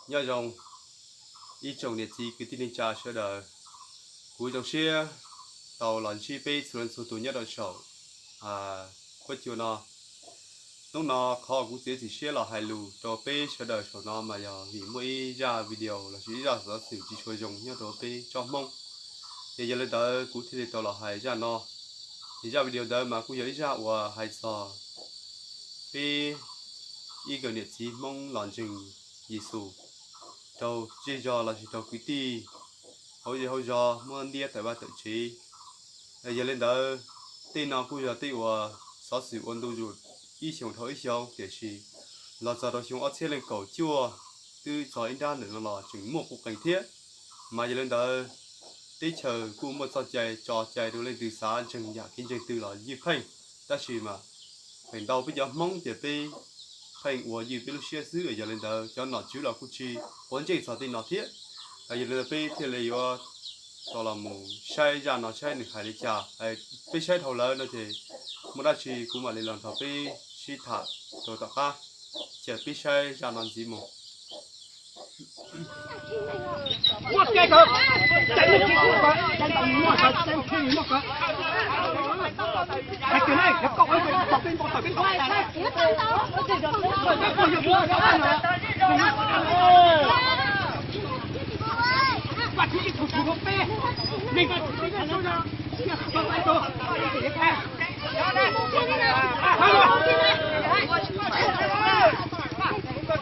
Nyob zoo ib tsoom niam txiv kwv tij neej tsa sawv daws, kuv zoo siab tau los ntsib peb txhua leej txhua tus nyob rau saum huab cua no. Hnub no qhov kuv txiav txim siab los hais lus rau peb sawv daws saum no mas yog vim muaj ib zaj video lossis ib zaj xov xwm tsis tshua zoo nyob rau peb tsoom Hmoob. Ces yog li ntawd kuv thiaj li tau los hais zaj no. Ces zaj video ntawd mas kuj yog ib zaj uas hais txog peb ib nkawm niam txiv Hmoob los ntseeg Yexus raug zej zog lossis raug kwv tij hauv zej hauv zos muab ntiab tawm vaj tawm tsev. Yog li ntawd, tej no kuj yog tej uas xov xwm ua ntu zus ib xyoos dhau ib xyoos, tiam sis los txog rau xyoo ob txhiab leej kaum cuaj twb txog ib nrab ntawm no los tseem muaj quj qees thiab. Mas yog li ntawd, teb chaws kuj muaj txoj cai tso cai rau leej twg xav ntseeg yam kev ntseeg twg los ywj pheej, tab sis mas feem ntau peb cov Hmoob ces peb pheej ua ywj peb lub siab xwb. Yog li ntawd, cov nom tswv los kuj tsis quav ntsej txog tej no thiab. Yog li ntawd, peb thiaj li yuav tau los mus saib zaj no saib nws hais li cas. Peb saib dhau lawm no ces muaj dab tsi kuv mam li los nrog peb sib tham rau tom qab. Cia peb saib zaj no ntxiv mus.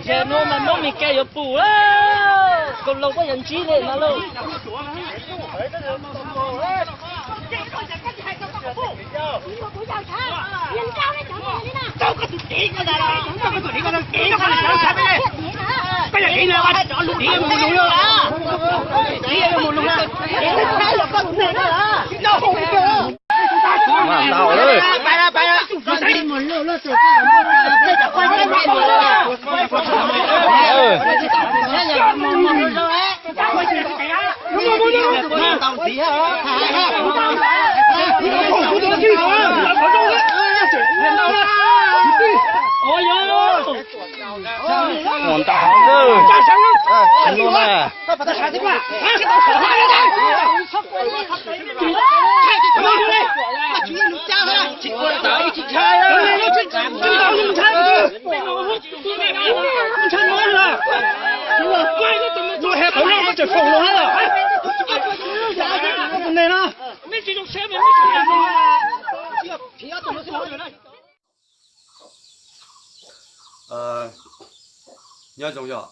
Ces no mas Hmoob Mes Kas yuav pum, kaus laus koj yuav ntsib li no lauj. Mas ntau lawm. Mus ntau hov na. Nyob zoo yom.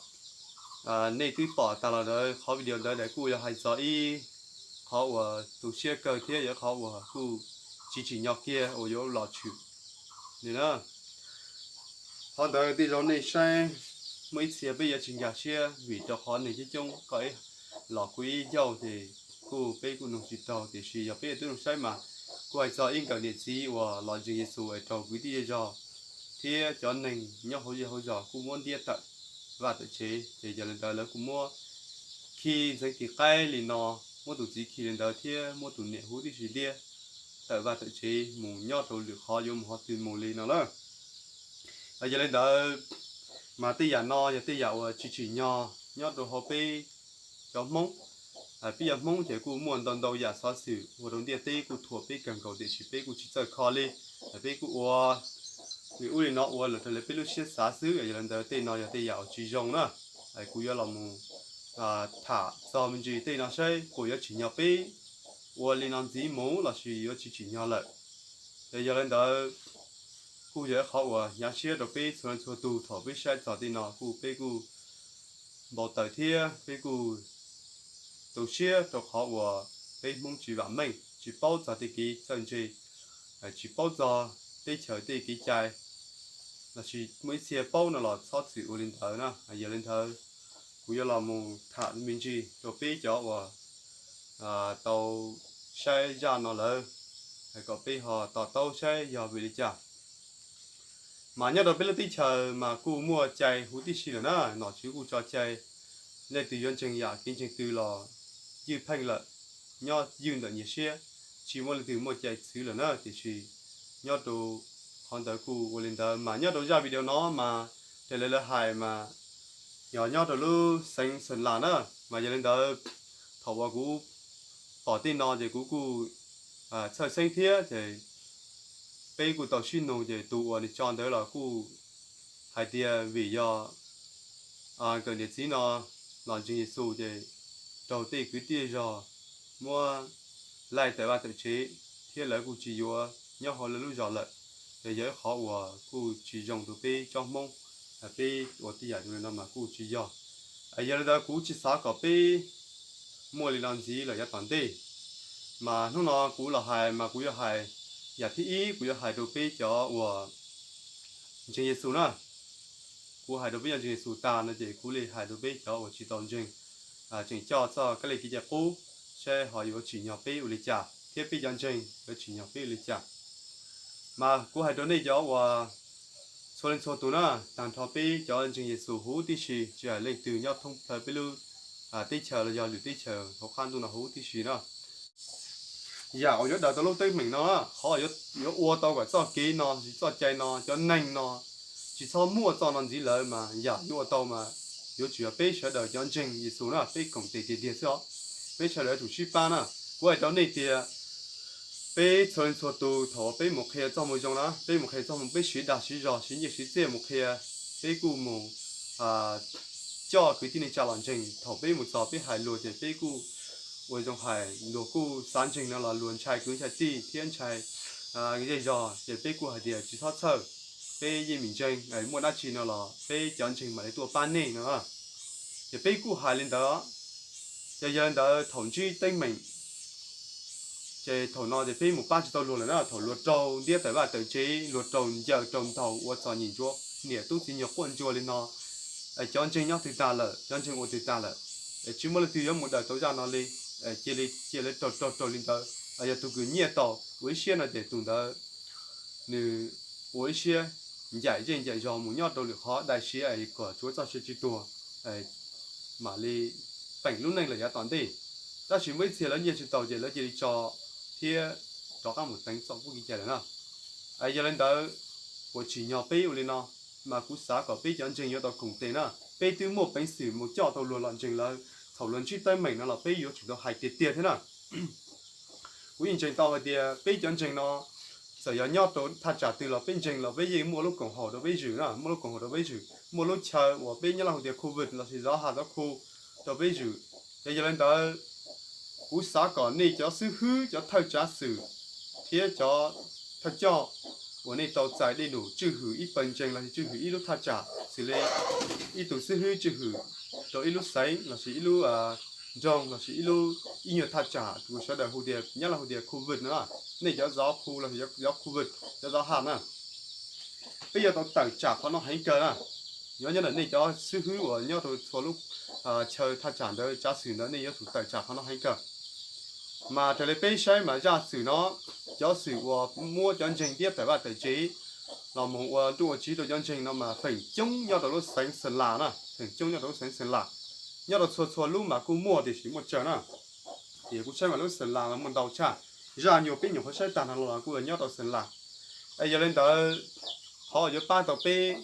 Nej twb pom tag los ntawd, qhov video ntawd kuj yog hais txog ib qhov uas tu siab kawg thiab yog qhov uas kuj tsis tsim nyog kiag uas yuav los tshwm li na. Qhov ntawd tej zaum nej saib muaj ib txhia peb yuav tsis nkag siab vim rau qhov neeg coob coob, koj ib los kuv ib ncauj ces kuj peb kuj nug tsis raug, tiam sis yog peb twb nug saib mas kuj hais txog ib nkawm niam txiv uas los ntseeg Yexus es raug kwv tij zej zog thiab cov neeg nyob hauv zej hauv zos kuj muab ntiab tawm vaj tawm tsev. Ces yog li ntawd lawv kuj muab khi ntxeev tis qaib li no, muab tus txiv khi li ntawd thiab muab tus niam huv tib si ntiab tawm vaj tawm tsev mus nyob rau lwm qhov yuav mus qhov twg mus li no lawm. Yog li ntawd mas tej yam no yog tej yam uas tsis tsim nyog nyob rau hauv peb cov Hmoob. Peb cov Hmoob ces kuj muaj ntau ntau yam xov xwm ua rau ntiaj teb kuj thuam peb kawg nkaus tiam sis peb kuj tsis txawj kho li. Peb kuj ua li ub li no ua los raws li peb lub siab xav xwb. Yog li ntawd tej no yog tej yam uas tsis zoo na. Kuv yuav los mus tham txog me ntsis tej no saib puas yuav tsim nyog peb ua li no ntxiv mus lossis yuav tsis tsim nyog lawm. Yog li ntawd kuj yog ib qhov uas hnyav siab rau peb txhua leej txhua tug thaum peb saib txog tej no kuj peb kuj npau taws thiab peb kuj tu siab rau qhov uas peb Hmoob tsis vam meej, tsis paub txog tej kev txawj ntse, tsis paub txog teb chaws tej kev cai, lossis muaj ib txhia paub no los txhob txwm ua li ntawd na. Yog li ntawd kuv yuav los mus tham me ntsis rau peb cov uas tau saib zaj no lawm, kom peb ho to taub saib yog vim li cas. Mas nyob rau peb lub teb chaws mas kuj muaj cai huv tib si lawm na, nom tswv kuj tso cai, leej twg yuav ntseeg yam kev ntseeg twg los ywj pheej lawm, nyob ywj ntawm nyias siab, tsis muaj leej twg muaj cai txwv lawm na. Tiam sis nyob rau qhov ntawd kuj ua li ntawd mas nyob rau zaj video no mas raws li lawv hais mas Yog nyob rau lub xeev Xeem Las na, mas yog li ntawd thaum uas kuv pom tej no ces kuv kuj txhawj xeeb thiab ces peb kuj tau sib nug ces tus uas nws tso ntawd los kuj hais tias vim yog nkawm niam txiv no los ntseeg Yexus ces raug tej kwv tij zog muab laij tawm vaj tawm tsev thiab lawv kuj tsis yuav nyob hauv lawv lub zos lawm. Ces yog ib qhov uas kuj tsis zoo rau peb tsob Hmoob, peb ua tib yam li no mas kuj tsis yog. Yog li ntawd kuv tsis xav kom peb muaj li no ntxiv lawm yav tom ntej. Mas hnub no kuv los hais mas kuv yuav hais, yam thib ib kuv yuav hais rau peb cov uas ntseeg Yexus na. Kuv hais rau peb cov ntseeg Yexus tag no ces kuv li hais rau peb cov uas tsis tau ntseeg, tseem coj txoj kab li kev cai qub, saib ho yuav tsim nyog peb ua li cas thiab peb cov ntseeg yuav tsim nyog peb ua li cas. Mas kuv hais rau nej cov uas txhua leej txhua tus na, tag nrho peb cov ntseeg Yexus huv tib si, tsis hais leej twg nyob thoob plaws peb lub teb chaws los yog lwm teb chaws hauv qab ntuj no huv tib si na. Yam uas yuav daws tau lub teeb meem no, qhov yuav ua tau kom txoj kev no, txoj cai no, cov neeg no tsis txhob muaj txoj no ntxiv lawm mas yam yuav ua tau mas yuav tsum yog peb sawv daws cov ntseeg Yexus na, peb koom tes tiag tiag xwb os. Peb sawv daws yuav tsum sib pab na. Kuv hais rau nej tias peb txhua leej txhua tus thaum peb mus qhia txoj moo zoo na, peb mus qhia txoj moo, peb siv dag siv zog, siv nyiaj siv txiaj mus qhia, peb kuj mus coj kwv tij neej tsa los ntseeg. Thaum peb mus txog peb hais luag ces peb kuj ua zoo hais, luag kuj xav ntseeg no los luag ntshai kwv ntshai tij thiab ntshai zej zog ces peb kuj hais tias tsis txhob txhawj, peb yeej meem ntseeg, muaj dab tsi no los peb cov ntseeg mam li tuaj pab nej no. Ces peb kuj hais li ntawd. Ces yog li ntawd thaum ntsib teeb meem ces thaum no ces peb mus pab tsis tau luag lawm na. Thaum luag raug ntiab tawm vaj tawm tsev, luag raug ncaws raug ntaus ua txom nyem ntsuav niam tub txiv nyuag quaj ntsuag li no, cov ntseeg nyob twg tag lawm, cov ntseeg ua twg tag lawm, tsis muaj leej twg yuav mus daws tau zaj no li. Cia li, cia li raug raug raug li ntawd, yog tus kws nyiaj tau ua ib siab no ces tus ntawd nws ua ib siab ncaim zej ncaim zog mus nyob rau lwm qhov dai siab kom tsuav txoj sia tsis tuag, mam li peem lub neej lawm yav tom ntej. Tab sis muaj ib txhia lawv nyiaj tsis tau ces lawv cia li tso thiab rov qab mus teev txoj pub kev cai lawm na. Yog li ntawd, uas tsim nyog peb ua li no, mas kuv xav kom peb cov ntseeg yuav tau koom tes na. Peb twb muaj peev xwm mus coj tau luag los ntseeg lawm, thaum luag ntsib teeb meem no los peb yuav tsum tau hais tiag tiag thiab na. Kuv yeej ntseeg tau hais tias peb cov ntseeg no, txawm yog nyob rau thaj tsam twg los peb ntseeg los peb yeej muaj lub koom haum rau peb zwm na, muaj lub koom haum rau peb zwm, muaj lub chaw uas peb nyob laj hu tias khu vwm lossis zov ha zov khu rau peb zwm. Ces yog li ntawd, kuv xav kom nej cov xib hwb, cov thawj tsav xwm thiab cov thawj coj uas nej tau txais dej num tswj hwm ib pawg ntseeg lossis tswj hwm ib lub thaj tsam, xws li ib tug xib hwb tswj hwm rau ib lub xeev lossis ib lub nroog lossis ib lub, ib nyuag thaj tsam uas sawv daws hu tias, nyob laj hu tias khu vwm no, nej cov zov khu lossis zov khu vwm, cov zov ha na, peb yuav tau tawm tsam qhov no heev kawg na. Yuav nyob ntawm nej cov xib hwb uas nyob rau txhua lub chaw thaj tsam ntawd, tsav xwm ntawd nej yuav tsum tawm tsam qhov no heev kawg. Mas raws li peb saib mas zaj xwm no, cov xwm uas muab cov ntseeg ntiab tawm vaj tawm tsev los mus ua nruj ua tsiv rau cov ntseeg no mas feem coob nyob rau lub xeev Xeem Las na, feem coob nyob rau lub xeev Xeem Las. Nyob rau txhua txhua lub mas kuj muaj tiam sis muaj tsawg na. Ces kuv saib mas lub Xeem Las mas muaj ntau tshaj. Zaj nyuag peb nyuam qhuav saib tag no los kuj yog nyob rau Xeem Las. Es yog li ntawd, qhov yuav pab tau peb,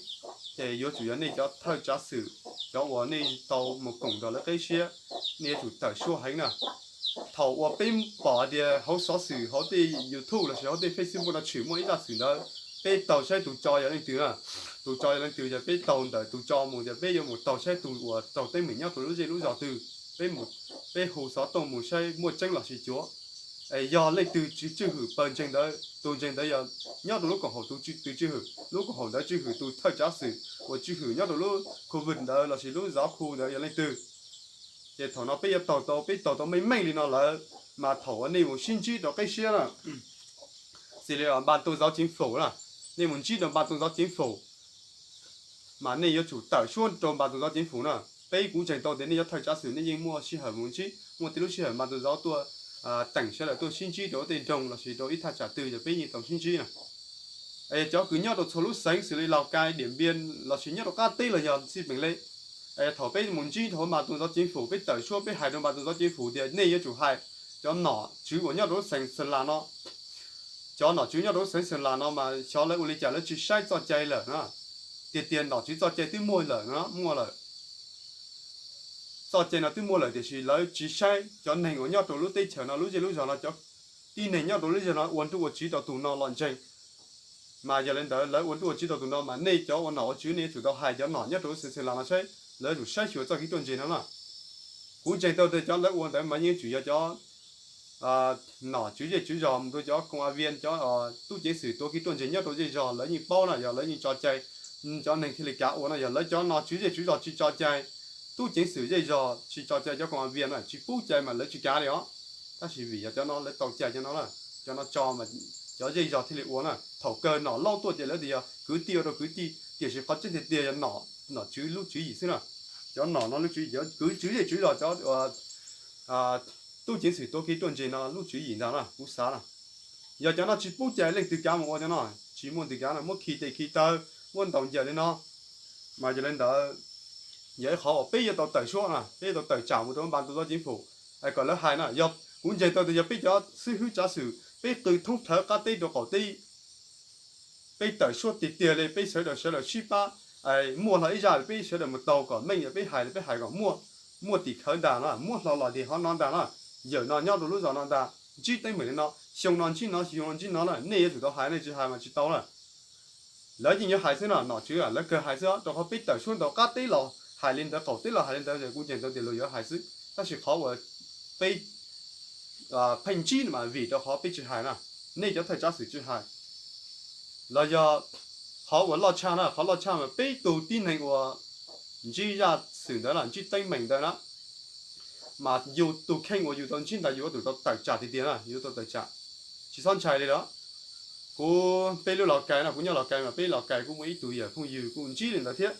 ces yuav tsum yog nej cov thawj tsav xwm, cov uas nej tau mus koom nrog lawv qib siab, nej yuav tsum tawm suab heev na. Thaum uas peb pom tias hauv xov xwm hauv tej YouTube lossis hauv tej Facebook no tshwm muaj ib zaj xwm ntawd, peb taug saib tus tso yog leej twg na. Tus tso yog leej twg, yog peb taug ntawm tus tso mus ces peb yuav mus taug saib tus uas raug teeb meem nyob rau lub zej lub zos twg, peb mus, peb hu xov tooj mus saib muaj tseeb lossis cuav. Es yog leej twg tsis tswj hwm pawg ntseeg ntawd, tus ntseeg ntawd yog nyob rau lub koom haum tus twg tswj hwm, lub koom haum ntawd tswj hwm tus thawj tsav xwm uas tswj hwm nyob rau lub khu vwm ntawd lossis lub zov khu ntawd yog leej twg. Ces thaum no peb yuav taug tau, peb taug tau meej meej li no lawm, mas thaum uas nej mus sib ntsib rau qib siab na, xws li npas tus zov ceev fum na, nej mus ntsib rau npas tus zov ceev fum, mas nej yuav tsum tawm suab rau npas tus zov ceev fum na. Peb kuv ntseeg tau tias nej cov thawj tsav xwm nej yeej muaj sij hawm mus ntsib, muaj tej lub sij hawm npas tus zov tuaj teem sawv daws tuaj sib ntsib rau tej nroog lossis rau ib thaj tsam twg ces peb yeej tau sib ntsib na. Cov kws nyob rau txhua lub xeev xws li Laus Kai, Diam Npiam lossis nyob rau qab teb los yog xij peem li, thaum peb mus ntsib rau npas tus zov ceev fum, peb tawm suab peb hais rau npas tus zov ceev fum tias nej yuav tsum hais cov nom tswv uas nyob rau lub xeev Xeem Las no. Cov nom tswv nyob rau lub xeev Xeem Las no mas xyov lawv ua li cas lawv tsis saib txoj cai lawm na. Tiag tiag nom tswv txoj cai twb muaj lawm no, muaj lawm. txoj cai no twb muaj lawm tiam sis lawv tsis saib cov neeg uas nyob rau lub teb chaws no, lub zej lub zog no, cov tib neeg nyob rau lub zej zog no ua nruj ua tsiv rau tus no los ntseeg. Mas yog li ntawd lawv ua nruj ua tsiv rau tus no mas nej cov ua nom ua tswv nej yuav tsum tau hais cov nom nyob rau lub xeev Xeeb Las no saib, lawv yuav tsum saib xyuas txoj kev ruaj ntseg no na. Kuv ntseeg tau tias cov lawv ua ntawd mas yeej yuav tsum yog cov nom tswv zej tswv zos mus rau cov koom a vias, cov tub ceev xwm tuav kev ruaj ntseg nyob rau zej zog lawv yeej paub na, yog lawv yeej tso cai, cov neeg thiaj li kav ua no. Yog lawv cov nom tswv zej tswv zos tsis tso cai, tub ceev xwm zej zog tsis tso cai, cov koom a vias no tsis pub cai mas lawv tsis kav li os. Tab sis vim yog cov no lawv tau cai cov no na, cov no tso mas cov zej zog thiaj li ua na. Thaum kawg nom lauj tuaj ces lawv tias yog kwv tij ua rau kwv tij, tiam sis qhov tseeb tiag tiag yog nom, nom tswv lub tswv yim xwb na. Cov nom no lub tswv yim, kwv tswv zej tswv zos cov tub ceev xwm tuav kev ruaj ntseg no lub tswv yim ntag na, kuv xav na. Yog cov no tsis pub cai leej twg kav mus ua cov no, tsis muaj twg kav no, muab khi tes khi taw, muab ntaus ncaws li no. Mas yog li ntawd, yog ib qhov uas peb yuav tau tawm suab na, peb yuav tau tawm tsam mus rau npas tus tub ceev xwm, kom lawv hais na. Yog kuv ntseeg tau tias yog peb cov xib hwb tsav xwm peb qw thoob plawv qab teb rau qaum teb, peb tawm suab tiag tiag li, peb sawv daws sawv daws sib pab, muaj hlo ib zaj peb sawv daws mus taug kom meej, yog peb hais li peb hais kom muaj, muaj tim khawv ntag no, muaj hlo los tias qhov no ntag no, yawm no nyob rau lub zos no ntag, ntsib teeb meem li no, xyoo no ntsib no, xyoo no ntsib no na, nej yuav tsum tau hais, nej tsis hais mas tsis tau na. Lawv yeej yuav hais xwb no, nom tswv lawv kawg hais xwb, rau qhov peb tawm suab ntaus qab teb los hais li ntawd, qaum teb los hais li ntawd, kuv ntseeg tau tias luag yuav hais xwb. Tab sis qhov uas peb pheej ntsib mas vim rau qhov peb tsis hais na, nej cov thawj tsav xwm tsis hais. Los yog qhov uas loj tshaj na, qhov loj tshaj mas peb tug tib neeg uas ntsib zaj xwm ntawd na, ntsib teeb meem ntawd na, mas yus tus kheej uas yus tau ntsib ntawd yus yuav tsum tau tawm tsam tiag tiag na, yus tau tawm tsam, tsis txhob ntshai li lawm. Kuv, peb lub Los Kais no, kuv nyob Los Kais mas peb Los Kais kuj muaj ib tug yawm phooj ywg kuj ntsib li ntawd thiab,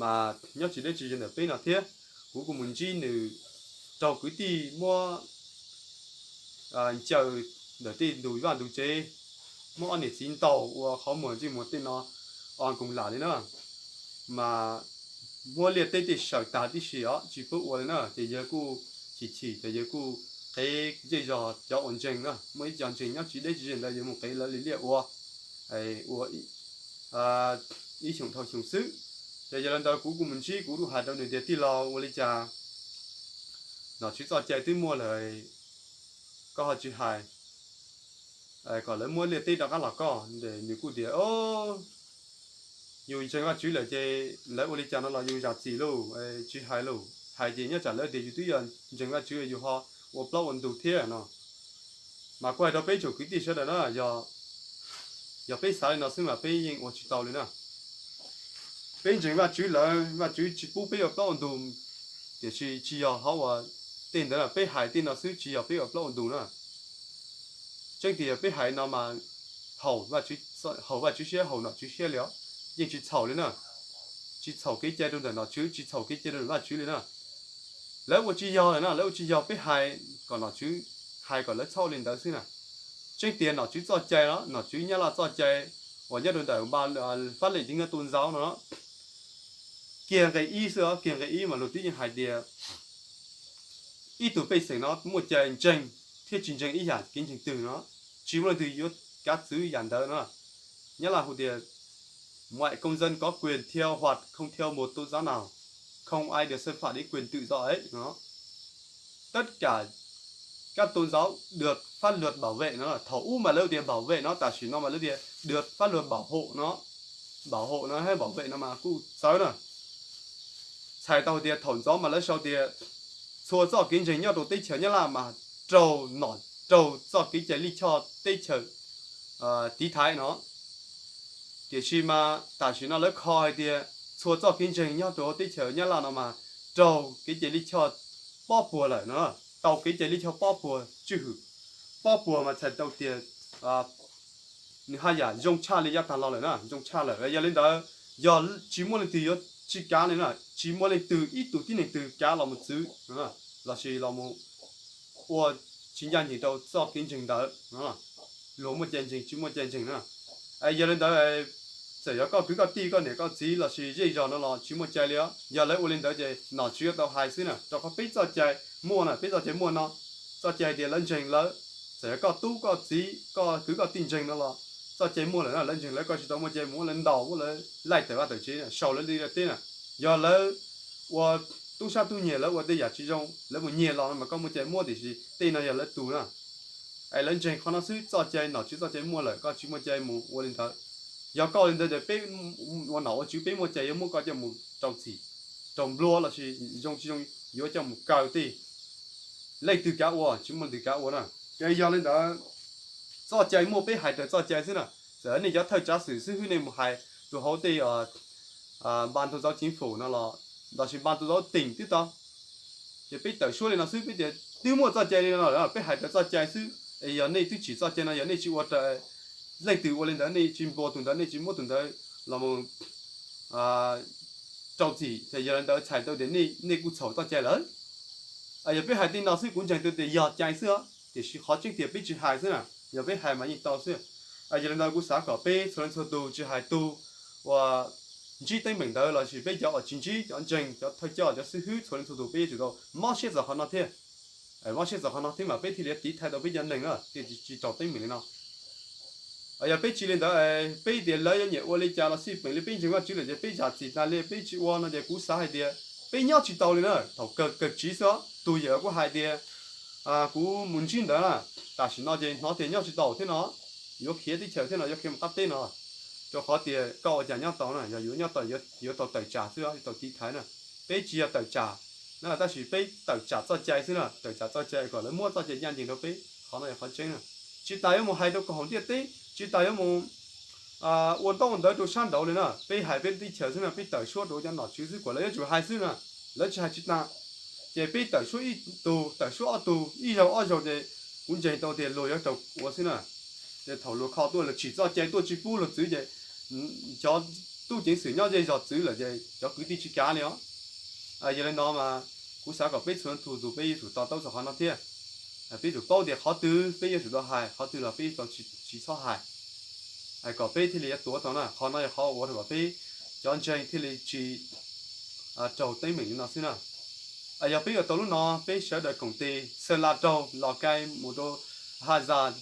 mas nyob tsis deb tsis ze ntawm peb no thiab. Kuv kuj mus ntsib nws raug kwv tij muab ncaws ntawm tej ntug vaj ntug tsev, muab ob niam txiv ntaus ua qhov muag ntsej muag tej no, o nkoos lam li na. Mas muab liaj teb tej saws tag tib si os, tsis pub ua li na. Ces yawg kuj chim chim ces yawg kuj qev zej zog cov uas ntseeg na, muaj ib co ntseeg nyob tsis deb tsis ze ntawd yawg mus qev lawv li liaj ua, ua ib xyoos dhau xyoo xwb. Ces yog li ntawd kuv kuj mus ntsib, kuv kuj hais rau nws tias tij laug, ua li cas nom tswv txoj cai twb muaj lawm, koj ho tsis hais kom lawv muab liaj teb rov qab los koj? Nws kuj tias, yus ntseeg Vajtswv lawm ces lawv ua li cas no los yus zam txim lauj, tsis hais lauj, hais ces nyob tsam lawv tias yus twb yog ntseeg Vajtswv yus ho ua plaub ua ntug thiab no. Mas kuv hais rau peb tsoom kwv tij sawv daws na, yog peb xav li no xwb mas peb yeej ua tsis tau li na. Peb ntseeg Vajtswv lawm, Vajtswv tsis pub peb ua plaub ua ntug, tiam sis tsis yog qhov uas tej ntawd peb hais tej no xwb, tsis yog peb ua plaub ua ntug na. Tseeb tiag peb hais no mas haum Vajtswv siab, haum nom tswv siab li os, yeej tsis txhaum li na. Tsis txhaum kev cai rau ntawm nom tswv, tsis txhaum kev cai rau ntawm Vajtswv li na. Lawv ua tsis yog lawm na, lawv ua tsis yog, peb hais kom nom tswv, hais kom lawv txhob ua li ntawd xwb na. Tseeb tias nom tswv txoj cai no, nom tswv Nyab Laj txoj cai uas nyob rau ntawm npa fab leej cev nyob tus ntxauv no, kiag nqe ib xwb os, kiag nqe ib mas luag twb yeej hais tias ib tug pej xeem no muaj cai ntseeg thiab tsis ntseeg ib yam kev ntseeg twg no, tsis muaj leej twg yuav kav txwv yam ntawd no. Nyab Laj hu tias mọi công dân có quyền theo hoặc không theo một tôn giáo nào, không ai được xâm phạm đến quyền tự do ấy. Tất cả các tôn giáo được pháp luật bảo vệ no, thaum ub mas lawv tias bảo vệ no, tam sim no mas lawv tias được pháp luật bảo hộ no. Bảo hộ no hab bảo vệ no mas kuj txawv na. Txhais tau tias thaum ntxov mas lawv sau tias txhua txoj kev ntseeg nyob rau teb chaws Nyab Laj mas raug nom, raug txoj kev cai lij choj teb chaws tiv thaiv no. Tiam sis mas tam sim no lawv kho hais tias txhua txoj kev ntseeg nyob rau teb chaws Nyab Laj no mas raug kev cai lij choj pob puag lawm no, tau kev cai lij choj pob puag tswj hwm. Pob puag mas txhais tau tias nws haj yam zoo tshaj li yav tag los lawm na, zoo tshaj lawm. Yog li ntawd, yog tsis muaj leej twg yuav tsis kav li na, tsis muaj leej twg ib tug tib neeg twg kav los mus txwv lossis los mus ua tsis ncaj ncees rau txoj kev ntseeg ntawd, luag muaj cai ntseeg tsis muaj cai ntseeg na. Yog li ntawd, txawm yog koj kwv koj tij, koj niam koj txiv lossis zej zog no los tsis muaj cai li os. Yog lawv ua li ntawd ces nom tswv yuav tau hais xwb na, rau qhov peb txoj cai muaj na, peb txoj cai muaj no, txoj cai hais tias lawv ntseeg lawv, txawm yog koj tub koj txiv koj kwv koj tij ntseeg no los txoj cai muaj lawm na, lawv ntseeg lawv, koj tsis tau muaj cai mus muab lawv ntaus, muab lawv laij tawm vaj tawm tsev, sau lawv li teb na. Yog lawv ua tub sab tub nyiag lawv ua tej yam tsis zoo, lawv mus nyiag los no mas koj muaj cai muab, tiam sis tej no yog lawv tug na. Es lawv ntseeg qhov no xwb, txoj cai nom tswv txoj cai muaj lawm, koj tsis muaj cai mus ua li ntawd. Yog koj ua li ntawd ces peb ua nom ua tswv peb muaj cai yuav muab koj coj mus rau txim, rau nplua lossis zoo tsis zoo yuav coj mus kaw tej. Leej twg kav ua, tsis muaj leej twg kav ua na. Ces yog li ntawd, txoj cai muaj peb hais raws txoj cai xwb na. Txawm nej cov thawj tsav xwm xib hwb nej mus hais rau hauv tej npaj tug zauv ceev fum no los, lossis npaj tug zauv teem twb tau. Ces peb tawm suab li no xwb, peb tias twb muaj txoj cai li no lawm, peb hais raws txoj cai xwb. Es yog nej twb tsim txoj cai no, yog nej tsis ua raws, leej twg ua li ntawd, nej tsis nplua tus ntawd, nej tsis muab tus ntawd los mus rau txim, ces yog li ntawd txhais tau tias nej kuj txhaum txoj cai lawm. Yog peb hais tej no xwb kuv ntseeg tau tias yog cai xwb os, tiam sis qhov tseeb tiag peb tsis hais xwb na, yog peb hais mas yeej tau xwb. Yog li ntawd kuv xav kom peb txhua leej txhua tus tsis hais tus uas ntsib teeb meem ntawd lossis peb cov uas tsis ntsib, cov ntseeg, cov thawj coj, cov xib hwb, txhua leej txhua tus peb yuav tsum tau mob siab txog qhov no thiab. Mob siab txog qhov no thiab mas peb thiaj li tiv thaiv tau peb cov neeg na, thiaj tsis raug teeb meem li no. Yog peb tsis li ntawd, peb tias lawv yuav nyiam ua li cas los xij peem li, peb ntseeg Vajtswv lawm ces peb zam txim tas li, peb tsis ua no ces kuv xav hais tias peb nyob tsis tau li na, thaum kawg kawg tsiv xwb os. Tus yawm kuj hais tias kuv mus ntsib ntawd na, tam sim no ces hnov tias nyob tsis tau thiab no, yuav khiav teb chaws thiab no, yuav khiav mus qab teb no, rau qhov tias koj ua cas nyob tau na, yog yuav nyob tau yuav tau tawm tsam xwb, yuav tau tiv thaiv na. Peb tsis yog tawm tsam na, tab sis peb tawm tsam txoj cai xwb na, tawm tsam txoj cai kom lawv muab txoj cai ncaj ncees rau peb, qhov no yog qhov tseeb na. Tsis tas yuav mus hais rau koom haum ntiaj teb, tsis tas yuav mus ua ntaub ua ntawv rau sab nraud li na, peb hais peb teb chaws xwb na, peb tawm suab rau cov nom tswv xwb, kom lawv yuav tsum hais xwb na, lawv tsis hais tsis tas. Ces peb tawm suab ib tug, tawm suab ob tug, ib zaug ob zaug ces kuv ntseeg tau tias luag yuav raug ua xwb na. Ces thaum luag kho tuaj, luag tsim txoj cai tuaj tsis pub luag txwv ces cov tub ceev xwm nyob zej zog txwv lawm ces cov kwv tij tsis kav li os. Yog li no mas kuv xav kom peb txhua leej txhua tus peb yuav tsum to taub txog qhov no thiab. Peb yuav tsum paub tias qhov twg peb yuav tsum tau hais, qhov twg los peb tau tsis txhob hais, kom peb thiaj li yuav tuav tau na. Qhov no yog qhov ua rau kom peb cov ntseeg thiaj li tsis raug teeb meem li no xwb na. Yog peb yuav tau lub no, peb sawv daws koom tes Xeem Las raug Los Kais mus rau Has Zas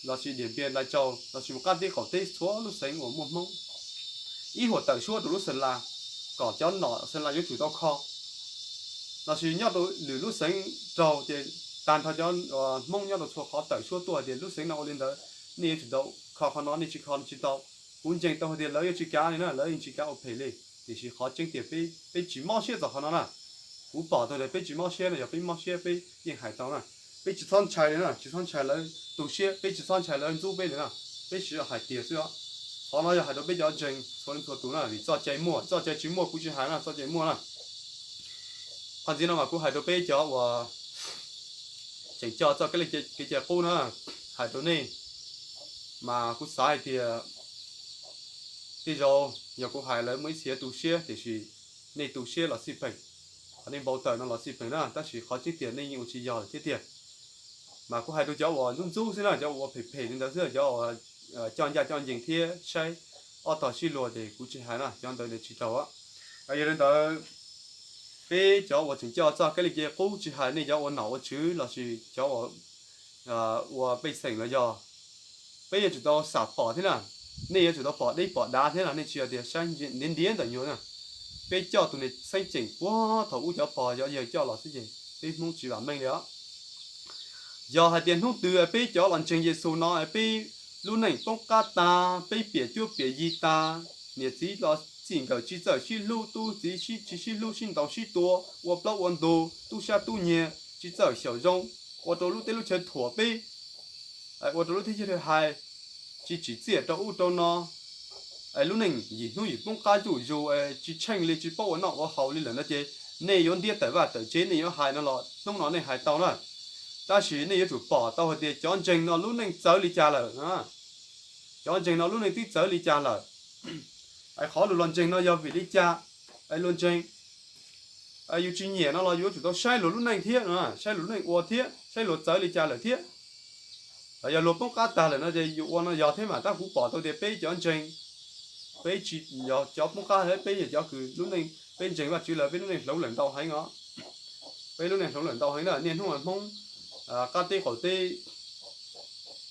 lossis Diam Npias, Lais Tsau lossis mus qab teb qaum teb txhua lub xeev uas muaj Hmoob, ib huam tawm suab rau lub Xeem Las, kom cov nom Xeem Las yuav tsum tau kho. Lossis nyob rau lwm lub xeev raug ces tag nrho cov Hmoob nyob rau txhua qhov tawm suab tuaj hais tias lub xeev no ua li ntawd, nej yuav tsum tau kho qhov no, nej tsis kho tsis tau. Kuv ntseeg tau hais tias lawv yuav tsis kav li na, lawv yeej tsis kav ua phem li, tiam sis qhov tseeb tiag peb tsis mob siab txog qhov no na. Kuv pom tau tias peb tsis mob siab na, yog peb mob siab peb yeej hais tau na. Peb tsis txhob ntshai li na, tsis txhob ntshai lawv tu siab, peb tsis txhob ntshai lawv ntxub peb li na. Peb tsis hais tiag xwb os. Qhov no yog hais rau peb cov ntseeg txhua leej txhua tus na, vim txoj cai muaj, txoj cai tsis muaj kuv tsis hais na, txoj cai muaj na. Qhov ntxiv no mas kuv hais rau peb cov uas tseem coj txoj kev li kev cai qub na, hais rau nej, mas kuv xav hais tias tej zaum yog kuv hais lawv muaj ib txhia tu siab, tiam sis nej tu siab los xij peem, qhov nej npau taws no los xij peem na, tab sis qhov tseeb tiag nej yeej ua tsis yog lawm thiab tiag. Mas kuv hais rau cov uas ntxub ntxub xwb na, cov uas phem phem li ntawd xwb, cov uas coj ncaj coj ncees thiab saib ob tog sib luag ces kuv tsis hais na, cov ntawd nws tsis raug. Yog li ntawd, peb cov uas tseem coj txoj kev li kev qub tsis hais nej cov ua nom ua tswv lossis cov uas ua pej xeem los yog, peb yuav tsum tau xam pom thiab na. Nej yuav tsum tau pom deb pom dav thiab no, nej tsis yog tias saib ntiav ntiav ntawm nyuag na. Peb coj tus niag xeeb ceem puag thaum ub cov pog cov yawg coj los xwb ces peb Hmoob tsis vam meej li os. Yog hais tias hnub twg peb cov los ntseeg Yexus no peb lub neej poob qab tag, peb piam cuab piam yig tag, niam txiv los txij nkawm tsis txawj sib hlub, tub txiv sib tsis sib hlub, sib ntaus sib tua, ua plaub ua ntug, tub sab tub nyiag, tsis txawj xyaum zoo, ua rau lub teb lub chaw thuam peb, ua rau lub teb chaws hais, tsis tsim txiaj rau ub rau no, lub neej yim hnub yim poob qab zuj zus, tsis tsheej li, tsis paub ua noj ua haus li lawm no ces nej yuav ntiab tawm vaj tawm tsev, nej yuav hais no los hnub no nej hais tau na. Tab sis nej yuav tsum pom tau hais tias cov ntseeg no lub neej txawv li cas lawm. Cov ntseeg no lub neej twb txawv li cas lawm. Qhov luag los ntseeg no yog vim li cas? Luag ntseeg, yus tsis nyiam no los yuav tsum tau saib luag lub neej thiab, saib luag lub neej ua thiab, saib luag txawv li cas lawm thiab. Yog luag poob qab tag lawm no ces yus ua no yog thiab mas, tab kuv pom tau tias peb cov ntseeg, peb tsis yog cov poob qab, peb yog cov kws lub neej peb ntseeg Vajtswv lawm, peb lub neej hloov lawm ntau heev os. Peb lub neej hloov lawm ntau heev na, niaj hnub Hmoob qab teb qaum teb,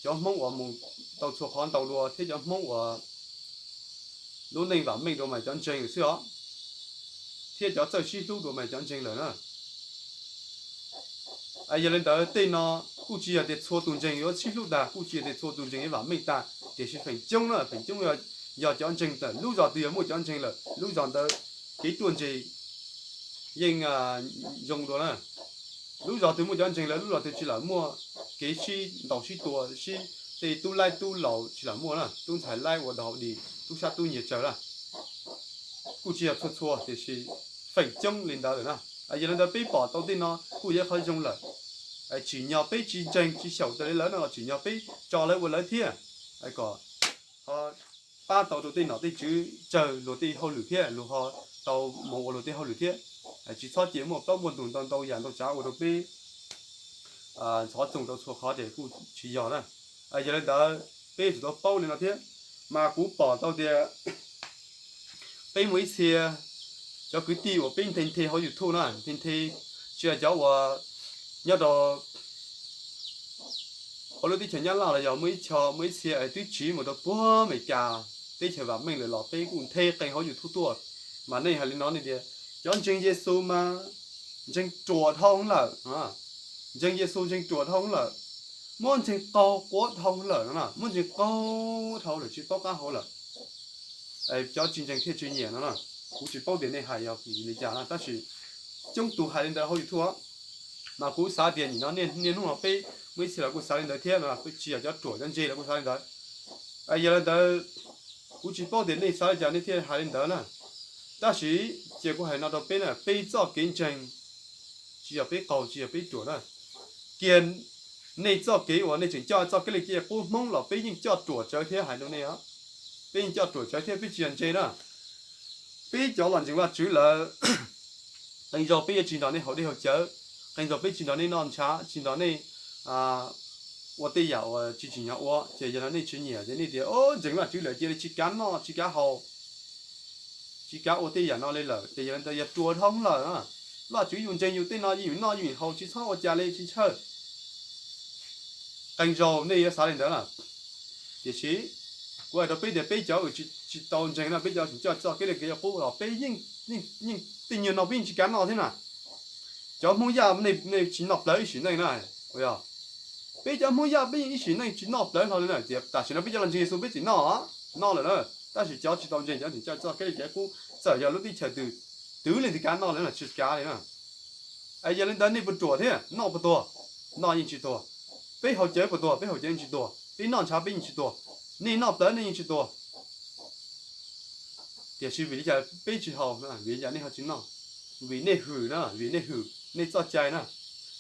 cov Hmoob uas mus tau txhua qhov ntau dua thiab cov Hmoob uas lub neej vam meej dua mas cov ntseeg xwb os. thiab cov txawj sib hlub dua mas cov ntseeg lawm na. Yog li ntawd tej no kuj tsis yog tias txhua tus ntseeg yuav sib hlub tag, kuj tsis yog tias txhua tus ntseeg yuav vam meej tag, tiam sis feem coob na, feem coob yog cov ntseeg lawm. Lub zos twg yog muaj cov ntseeg lawm, lub zos ntawd kev ruaj ntseg yeej zoo dua na. Lub zos twg muaj cov ntseeg lawm, lub zos twg tsis lam muaj kev sib ntaus sib tua, sib tej tub laib tub laus tsis lam muaj na, tub ntxhais laib ua dog ua dig, tub sab tub nyiag tsawg na. Kuj tsis yog txhua txhua, tiam sis feem coob li ntawd lawm na. Yog li ntawd peb pom tau tej no kuj yog qhov zoo lawm. Tsim nyog peb tsis ntseeg tsis xyaum raws li lawv no los tsim nyog peb tso lawv ua lawv thiab, kom ho pab tau rau tej nom tej tswv tsawg luag tej hauj lwm thiab, luag ho tau mus ua luag tej hauj lwm thiab. Tsis txhob cia muaj plaub muaj ntug ntau ntau yam ntau tsav ua rau peb ntxhov txoog rau txhua qhov ces kuj tsis yog na. Yog li ntawd peb yuav tsum tau paub li no thiab. Mas kuv pom tau tias peb muaj ib txhia cov kwv tij uas peb nthe nthe hauv YouTube na, nthe nthe, tsis yog cov uas nyob rau hauv lub teb chaws Nyab Laj los yog muaj ib co, muaj ib txhia es twb tsiv mus rau puag Amelikas teb chaws vam meej lawm los peb kuj nthe qee hauv YouTube tuaj. Mas nej hais li no nej tias cov ntseeg Yexus mas ntseeg ruam dhau lawm, ntseeg Yexus ntseeg ruam dhau lawm, muab ntseeg qaug quav dhau lawm no, muab ntseeg qaug dhau lawm tsis paub qab hau lawm. Cov tsis ntseeg thiaj tsis nyiam no na. Kuv tsis paub tias nej hais yog vim li cas na, tab sis coob tus hais li ntawd hauv YouTube. Mas kuv xav tias nim no niaj hnub no peb muaj ib txhia los kuj xav li ntawd thiab no, tsis yog cov ruam cov ntse los kuj xav li ntawd. Yog li ntawd kuv tsis paub tias nej xav li cas nej thiaj hais li ntawd na. Tab sis cia kuv hais no rau peb na, peb txoj kev ntseeg tsis yog peb qaug tsis yog peb ruam na. Kiag nej txoj kev uas nej tseem coj txoj kev li kev qub Hmoob los peb yeej coj ruam tsawv thiab hais rau nej os. Peb yeej coj ruam tsawv thiab peb tsis yog ntse na. Peb cov los ntseeg Vajtswv lawm, qee zaus peb yuav tsis nrog nej haus dej haus cawv, qee zaus peb tsis nrog nej noj ntshav, tsis nrog nej ua tej yam uas tsis tsim nyog ua, ces yog no nej tsis nyiam ces nej tias, ntseeg Vajtswv lawm cia li tsis kav noj tsis kav haus, tsis kav ua tej yam no li lawm, ces yog li ntawd yog ruam dhau lawm. Vajtswv yus ntseeg yus tej no yus noj yus haus tsis txhob ua cas li tsis ntshaw. Qee zaus nej yuav xav li ntawd na. Tiam sis kuv hais rau peb tias peb cov uas tsis tau ntseeg no, peb cov tseem coj txoj kev li kev qub los peb yeej, tej nyuag no peb yeej tsis kav noj thiab na. Cov Hmoob Yaj nej tsis noj plawv ib sim neej na. Peb cov Hmoob Yaj peb yeej ib sim neej tsis noj plawv hlo li na, tias tam sim no peb cov los ntseeg Yexus peb tseem noj, noj lawm na. Tab sis cov tsis tau ntseeg cov tseem coj txoj kev li kev qub txawm yog lub teb chaws twg twv leej twg kav noj lawm los tsis kav li na. Yog li ntawd nej puas ruam thiab noj puas tuag? Noj yeej tsis tuag. Peb haus cawv puas tuag? Peb haus cawv yeej tsis tuag. Peb noj ntshav peb yeej tsis tuag. Nej noj plawv nej yeej tsis tuag. Tiam sis vim li cas peb tsis haus, vim li cas nej ho tsis noj? Vim nej hwm na, vim nej hwm nej txoj cai na.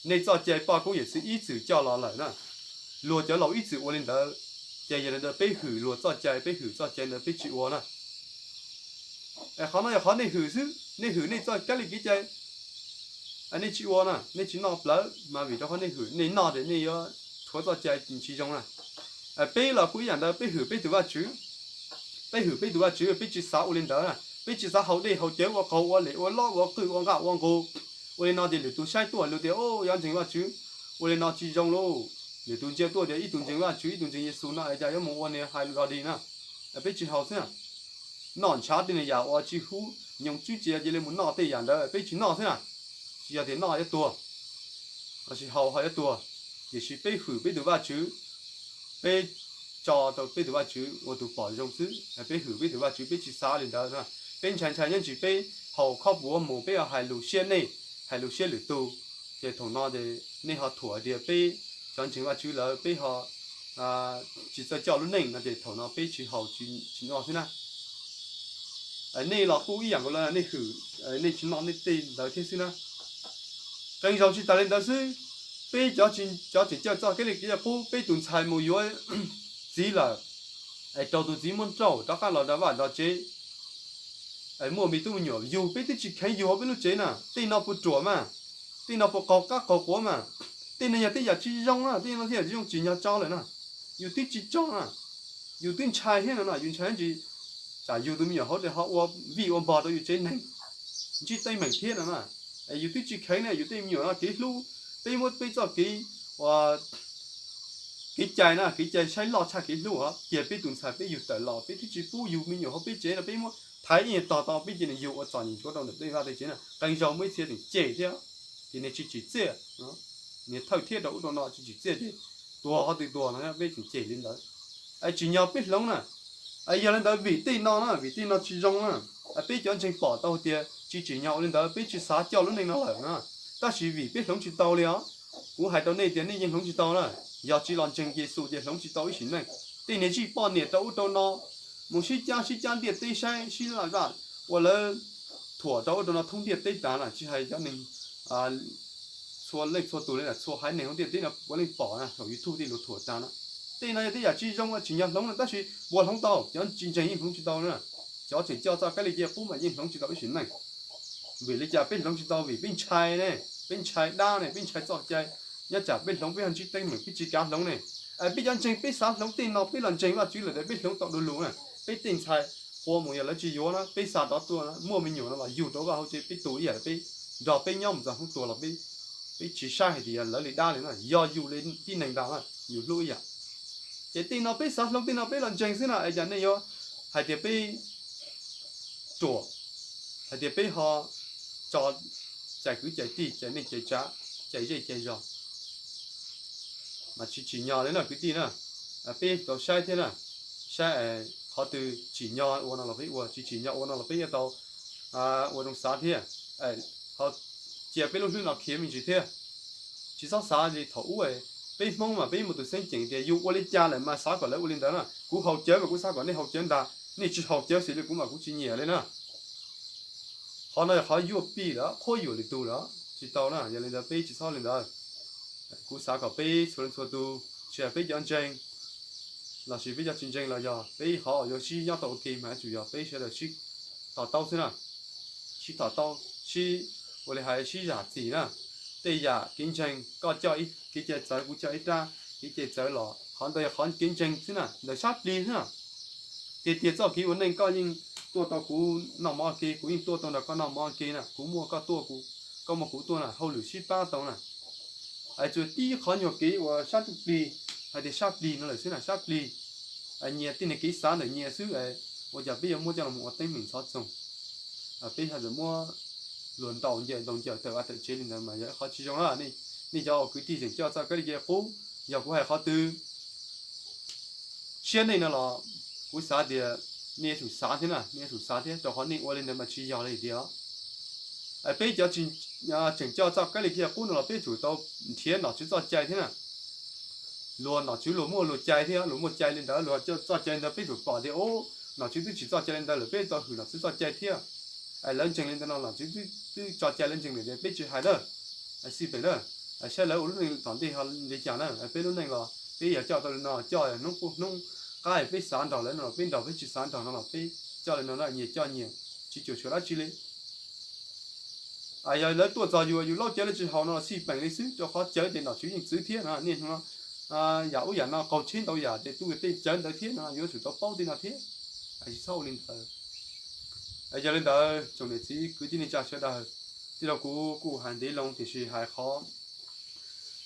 Nej txoj cai poj koob yawm txwv ib txwm coj los lawm na. Luag cov laus ib txwm ua li ntawd, ces yog li ntawd peb hwm luag txoj cai, peb hwm txoj cai ntawd peb tsis ua na. Qhov no yog qhov nej hwm xwb, nej hwm nej txoj kab li kev cai. Nej tsis ua na, nej tsis noj plawv mas vim rau qhov nej hwm, nej noj ces nej yuav rhuav txoj cai tsis zoo na. Peb los kuj ib yam ntawd, peb hwm peb tus Vajtswv. Peb hwm peb tus Vajtswv, peb tsis xav ua li ntawd na, peb tsis xav haus dej haus cawv ua qaug ua lim ua lob ua qwj ua nqaj ua nqus. Ua li no ces lwm tus saib tuaj lwm tias, o, yog ntseeg Vajtswv, ua li no tsis zoo lauj. Lwm tus ntsia tuaj tias ib tug ntseeg Vajtswv ib tug ntseeg Yexus no es cas yuav mus ua niag hais lus dog dig na. Peb tsis haus xwb na. Noj ntshav tej niag yam uas tsis hub nyoos tswb cia cia li mus noj tej yam ntawd peb tsis noj xwb na. Tsis yog tias noj yuav tuag, lossis haus ho yuav tuag, tiam sis peb hwm peb tus Vajtswv, peb tso rau peb tus Vajtswv ua tus pom zoo xwb. Peb hwm peb tus Vajtswv, peb tsis xav li ntawd na. Peb ntshai ntshai nyob ntsis peb haus khob puav mus peb ho hais lus siab nej, hais lus siab lwm tus, ces thaum no ces nej ho thuam tias peb cov ntseeg Vajtswv lawm peb ho tsis txawj coj lub neej no ces thaum no peb tsis haus tsis noj xwb na. Nej los kuj ib yam nkaus li, nej hwm, nej tsis noj nej tej ntawd thiab xwb na. Qee zaus tsis tas li ntawd xwb, peb cov tseem coj txoj kev li kev qub, peb tus ntxhais mus yuav txiv lawm, es raug tus txiv muab nrauj rov qab los nrog vaj nrog tsev, muaj me tub me nyuam yug, peb twb tsis kheev yug hauv peb lub tsev na. Tej no puas ruam mas? Tej no puas qaug qab qaug quav mas? Tej no yog tej yam tsis zoo na, tej no tej yam tsis zoo tsim nyog tso lawm na. Yus twb tsis tso na, yus twb ntshai thiab no na, yus ntshai ntsis tsam yug tus me nyuam hauv ces ho ua vij ua npog rau yus tsev neeg, ntsib teeb meem thiab no na. Yus twb tsis kheev na, yus tej me nyuam no kev hlub, peb muab peb txoj kev ua kev cai na, kev cai saib loj tshaj kev hlub os. Cia peb tus ntxhais peb yug tawm los peb twb tsis pub yug me nyuam hauv peb tsev no, peb muab thaiv ib nyuag tog tau peb ces nws yug ua txom nyem ntsuav rau ntawm tej vaj tej tsev na. Qee zaug muaj ib txhia tseem cem thiab, ces nws tsis tsim txiaj, nws thawj thiab rau ub rau no tsis tsim txiaj ces tuag qhov twg tuag no peb tseem cem li ntawd. Es tsim nyog peb hloov na. Yog li ntawd vim tej no na, vim tej no tsis zoo na, peb cov ntseeg pom tau tias tsis tsim nyog ua li ntawd peb tsis xav coj lub neej no lawm na. Tab sis vim peb hloov tsis tau li os, kuv hais rau nej tias nej yeej hloov tsis tau na. Yog tsis los ntseeg Yexus ces hloov tsis tau ib sim neej. Tej niag zij poj niam rau ub rau no, mus sib cab sib cab ntiaj teb saib sib laj zaj, ua lawv thuam rau ub rau no thoob ntiaj teb tas na, tsis hais cov neeg txhua leej txhua tus li, txhua haiv neeg hauv ntiaj teb no puav leej pom na, saum YouTube tej luag thuam tas na. Tej no yog tej yam tsis zoo tsim nyog hloov na, tab sis puas hloov tau? Cov tsis ntseeg yeej hloov tsis tau na. Cov tseem coj txoj kab lis ci qub mas yeej hloov tsis tau ib sim neej. Vim li cas peb hloov tsis tau? Vim peb ntshai ne, peb ntshai dab ne, peb ntshai txoj cai. Nyob tsam peb hloov peb ho ntsib teeb meem peb tsis kav hloov ne. Peb cov ntseeg peb xav hloov tej no, peb los ntseeg Vajtswv lawm tias peb hloov tau du lug na. Peb tej ntxhais qhua mus yog lawv tsis yuav na, peb xa rov tuaj na, muaj me nyuam no los yug rau vaj hauv tsev peb tu ib yam, peb nrog peb nyob mus txog hnub tuag los peb tsis saib hais tias yog lawv li dab li na, yog yus li tib neeg ntag na, yus hlub ib yam. Ces tej no peb xav hloov, tej no peb los ntseeg xwb na, es cas nej yuav hais tias peb ruam, hais tias peb ho tso cai kwv cai tij, cai neej cai tsav, cai zej cai zos, mas tsis tsim nyog li na kwv tij na. Peb tau saib thiab na, saib qhov twg tsim nyog ua no los peb ua, tsis tsim nyog ua no los peb yuav tau ua zoo xav thiab. Ho cia peb lub hlwb no khiav me ntsis thiab. Tsis txhob xav li thaum ub, peb Hmoob mas peb muaj tus xeeb ceem tias yus ua li cas lawm mas xav kom lawv ua li ntawd na. Kuv haus cawv mas kuv xav kom nej haus cawv ntag, nej tsis haus cawv xws li kuv mas kuv tsis nyiam li na. Qhov no yog qhov yuaj pij lawm, qhuab yuam lwm tus lawm, tsis tau na. Yog li ntawd peb tsis txhob li ntawd. Kuv xav kom peb txhua leej txhua tus, tsis hais peb cov ntseeg lossis peb cov tsis ntseeg los yog peb qhov uas yuav sib nyob tau ua ke mas yuav tsum yog peb sawv daws sib to taub xwb na. Sib to taub, sib, ua li hais sib zam txim na. Tej yam kev ntseeg, koj coj ib kev cai txawv, kuv coj ib rab kev cai txawv los qhov ntawd yog qhov kev ntseeg xwb na, ntawm sab plig xwb na. Tiag tiag txoj kev ua neej koj yeej tuaj tau kuv noj mov ua ke, kuv yeej tuaj tau nrog koj noj mov ua ke na, kuv muaj koj tuaj, koj muaj kuv tuaj na, hauj lwm sib pab tau na. Tsuas tib qhov nyuag kev uas sab ntsuj plig, hais tias sab plig no lawm xwb na, sab plig. Nyias tib neeg kev xav ntawm nyias xwb, ua cas peb yuav muab coj los ua teeb meem txhob txoog. Peb ho txawm muab luag ntaus ncaws ntaus ncaws tawm vaj tawm tsev li ntawd mas yog qhov tsis zoo na. Nej cov uas kwv tij tseem coj txoj kab lis ci qub, yog kuv hais qhov twg siab nej no los kuv xav tias nej yuav tsum xav thiab na, nej yuav tsum xav thiab, rau qhov nej ua li ntawd mas tsis yog li tiag. Peb cov tseem coj txoj kab lis ci qub no los peb tsum tau nrhiav nom tswv txoj cai thiab na. Luag nom tswv luag muaj luag cai thiab, luag muaj cai li ntawd, luag coj txoj cai ntawd peb tsum pom tias, o, nom tswv twb tsis txoj cai li ntawd lawm, peb tau hwm nom tswv txoj cai thiab. Lawv ntseeg li ntawd no nom tswv twb tso cai lawv ntseeg lawm tias peb tsis hais na. Xij peem na, saib lawv ua lub neej tom ntej ho li cas na. Peb lub neej los peb yog coj tau li no, coj hnub quj hnub qab, peb xav nrog lawv no los peb nrog, peb tsis xav nrog no los peb coj li no na, nyias coj nyias, tsis cuam tshuam dab tsi li. Yog lawv tuaj txog yus, yus laub cawv lawv tsis haus no los xij peem li xwb, rau qhov cawv ces nom tswv yeej txwv thiab no, niaj hnub no yam ub yam no qaug tsheb ntau yam ces tuaj tej cawv ntawd thiab no, yuav tsum tau paub tej no thiab. Tsis txhob ua li ntawd. Yog li ntawd tsoom niam txiv kwv tij neej tsa sawv daws, tij laug kuv kuj hais ntev loo tiam sis hais qhov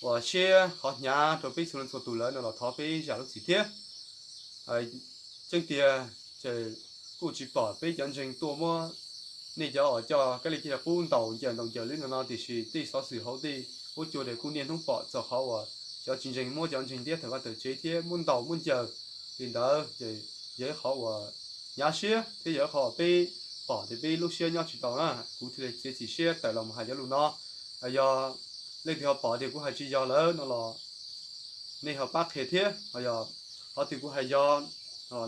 uas siab qhov hnyav rau peb txhua leej txhua tus lawm no los thov peb zam lub txim thiab. Tseeb tiag ces kuj tsis pom peb cov ntseeg tuaj muab nej cov uas coj kab lis ci qub ntaus ncaws ntaus ncaws li no no, tiam sis tej xov xwm hauv tej huab cua ces kuj niaj hnub pom txog qhov uas cov tsis ntseeg muab cov ntseeg ntiab tawm vaj tawm tsev thiab muab ntaus muab ncaws li ntawd, ces yog ib qhov uas hnyav siab thiab yog ib qhov uas peb pom tias peb lub siab nyob tsis tau na, kuv thiaj li txiav txim siab tawm los mus hais cov lus no. Yog leej twg ho pom tias kuv hais tsis yog lawm no los nej ho pab qhia thiab, ho yog qhov twg kuv hais yog,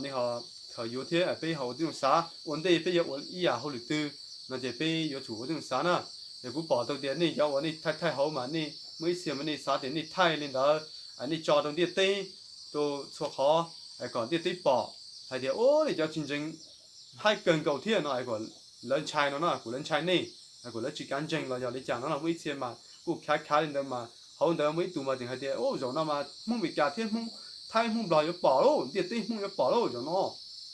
nej ho khaws yuav thiab, peb ho ua tib zoo xav ua ntej peb yuav ua ib yam hauj lwm twg no ces peb yuav tsum ua tib zoo xav na. Es kuv pom tau tias nej cov uas nej thaij thaij hauv mas nej muaj ib txhia mas nej xav tias nej thaij li ntawd, nej tso rau ntiaj teb, rau txhua qhov, kom ntiaj teb pom hais tias, o, nej cov tsis ntseeg haib kawg nkaus thiab no, lawv ntshai no na, kuv lawv ntshai nej, kuv lawv tsis kav ntseeg los yog li cas no los muaj ib txhia mas kuj khav khav li ntawd mas hauv ntawd muaj ib tug mas tseem hais tias, o, zaum no mas Hmoob Meskas thiab Hmoob Thaib Hmoob Nplog yuav pom lauj, ntiaj teb Hmoob yuav pom lauj zaum no,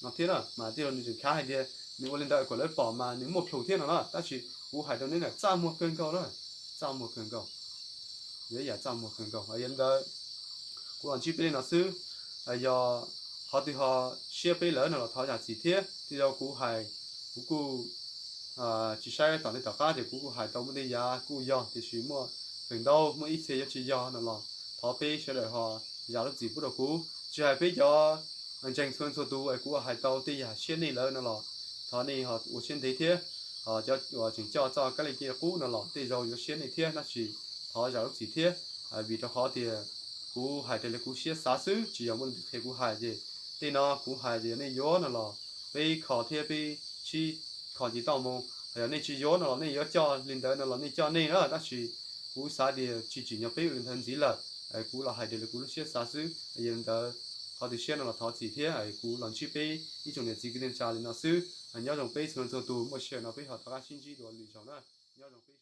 no thiab na. Mas tij laug nws tseem khav hais tias nws ua li ntawd kom lawv pom mas nws muaj plhus thiab no na, tab sis kuv hais rau nej na, txaj muag kawg nkaus na, txaj muag kawg nkaus, yog ib yam txaj muag kawg nkaus. Yog li ntawd kuv los ntsib peb li no xwb, yog qhov twg ho siab peb lawm no los thov zam txim thiab. Tij laug kuv hais Kuv kuj tsis saib tom ntej tom qab tias kuv kuj hais tau muaj tej yam kuj yog, tiam sis muaj feem ntau muaj ib txhia yuav tsis yog no los thov peb sawv daws ho zam lub txim pub rau kuv. Tsis hais peb cov ntseeg txhua txhua tus es kuv hais tau tej yam siab nej lawm no los thov nej ho ua siab ntev thiab. Cov uas tseem coj txoj kab li kev qub no los tej zaus yuav siab nej thiab, tab sis thov zam lub txim thiab, vim rau qhov tias kuv hais raws li kuv siab xav xwb, tsis yog muaj leej twg qhia kuv hais. Ces tej no kuv hais tias yog nej yuav no los peb kho thiab peb sib kho cia toj mus. Yog nej tsis yuav no los nej yuav coj li ntawd no los nej coj nej na, tab sis kuv xav tias tsis tsim nyog peb ua li ntawd ntxiv lawm. Kuv los hais raws li kuv lub siab xav xwb. Yog li ntawd, qhov tu siab no los thov txim thiab. Kuv los ntsib peb ib tsoom niam txiv kwv tij neej tsa li no xwb. Nyob zoo peb txhua leej txhua tus, muaj sij hawm no peb ho rov qab sib ntsib dua lwm zaus na. Nyob zoo peb.